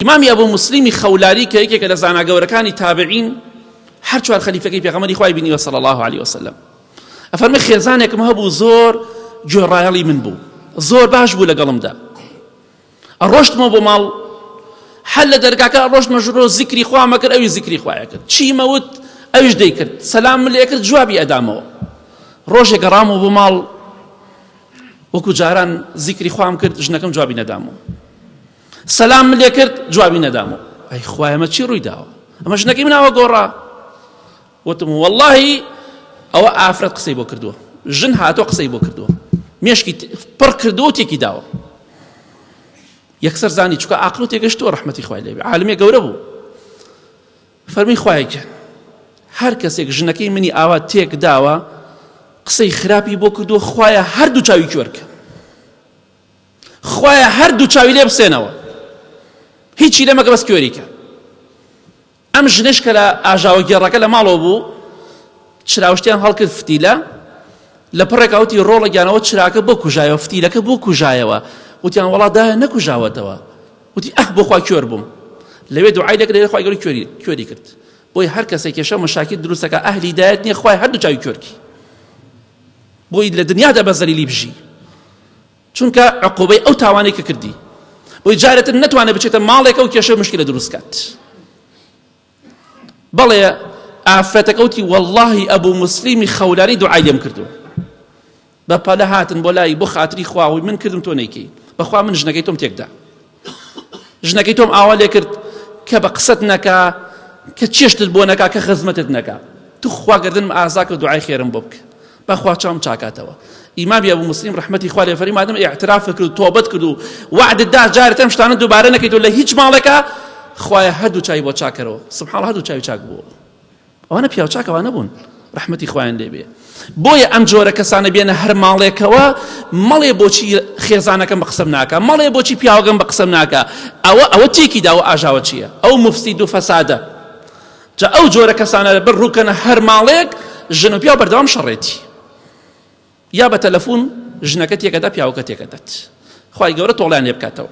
ئیمامی ئەبو موسلیمی خەولاری کە یەکێکە لە زانا گەورەکانی تابعین هەر چوار خەلیفەکەی پێغەمبەری خوای بینیوە صلی الله علیه وسلم ئەفەرمێ خێزانێکم هەبوو زۆر گوێڕایەڵی من بوو زۆر باش بوو لەگەڵمدا ئەڕۆشتمەوە بۆ ماڵ هەر لە دەرگاکە ڕۆشتمە ژورۆ زیکری خوامە کرد ئەوی زیکری خوایە کرد چیمەوت ئەویش دەیکرد سەلام لێ کرد جوابی ئەدامەوە ڕۆژێک گەڕامەوە بۆ ماڵ وەکو جاران زیکری خوام کرد ژنەکەم جوابی نەدامەوە سەلام لێ کرد جوابی نەدامەوە ئەی خوایە ئەمە چی ڕووی داوە ئەمە ژنەکەی مناوە گۆڕا وتم واللهی ئەوە ئافرەت قسەی بۆ کردووە ژن هاتۆ قسەی بۆ کردووە مێشکی پڕ کردووە و تێکی داوە یەکسەر زانی چکە ئاقل و تێگەشتووە ڕەحمەتی خوای لێبێ عالمێ گەورە بوو فەرمی خوایە گیان هەر کەسێک ژنەکەی منی ئاوا تێک داوە قسەی خراپی بۆ کردووە خوایە هەردوو چاوی کوێرکە خوایە هەردوو چاوی لێ بسێنەوە هیچی لەمەکە بەس کوێریکە ئەم ژنەش کە لە ئاژاوەگێڕەکە لە ماڵەوە بوو چراوشتیان هەڵکرد فتیلە لە پڕێک ئەوتی ڕۆڵە گیانەوە چراکە بۆ کوژایەوە فتیلەکە بۆ کوژایەوە وتیان وەڵا دایە نەکوژاوەتەوە وتی ئەه بۆخوا کوێر بووم لەوێ دوعای لەکرد خوای گەورە کوێری کوێری کرد بۆی هەر کەسێک کێشە مشاکل دروستەکە ئەهلی هیدایەت نییە خوای هەردوو چاوی کوێرکی بۆی لە دنیادا بە زەلیلی بژی چونکە عقوبەی ئەو تاوانەی کە کردی بۆی جارێتر نەتوانێت بچێتە ماڵێکە و کێشە مشکلە دروست کات بەڵێ ئافرەتەکە وتی واللهی ئەبوو مسلیمی خەولانی دوعای لێم کردووە بە پەلە هاتن بۆ لای بۆ خاتری خواوی من کردم تۆ نەیکەی بەخوا من ژنەکەی تۆم تێکدا ژنەکەی تۆم ئاوا لێ کرد کە بە قسەت نەکا کە چێشتت بۆ نەکا کە خزمەتت نەکا تو خوا گردنم ئازا کرد دوعای خێرم بۆ بکە بەخوا چاوم چاکاتەوە ئیمامی ئەبو مسلم ڕەحمەتی خوا لێ فەرمی مادەم ئیعتراف کرد و تۆبەت کرد و وعدت دا جارێت ئەم شتانە دووبارە نەکەیت و لە هیچ ماڵێکا خوایە هەردوو چاوی بۆ چاکەرەوە سبحان الله هەردوو چاوی چاک بووە ئەوانە پیاو چاک ئەوانە بوون ڕەحمەتی خوایان لێ بێ بۆیە ئەم جۆرە کەسانە بێنە هەر ماڵێکەوە مەڵێ بۆچی خێزانەکەم بە قسەم ناکە مەڵێ بۆچی پیاوەکەم بە قسەم ناکە ئەوە ئەوە تێکی داوە ئاژاوە چییە ئەو مفسید و فەسادە جا ئەو جۆرە کەسانە بەر ڕووکەنە هەر ماڵێک ژن و پیاو بەردەوام شەڕێتی یا بە تەلەفۆن ژنەکە تێکەدا پیاوەکە تێکەدات خوای گەورە تۆڵیان لێ بکاتەوە.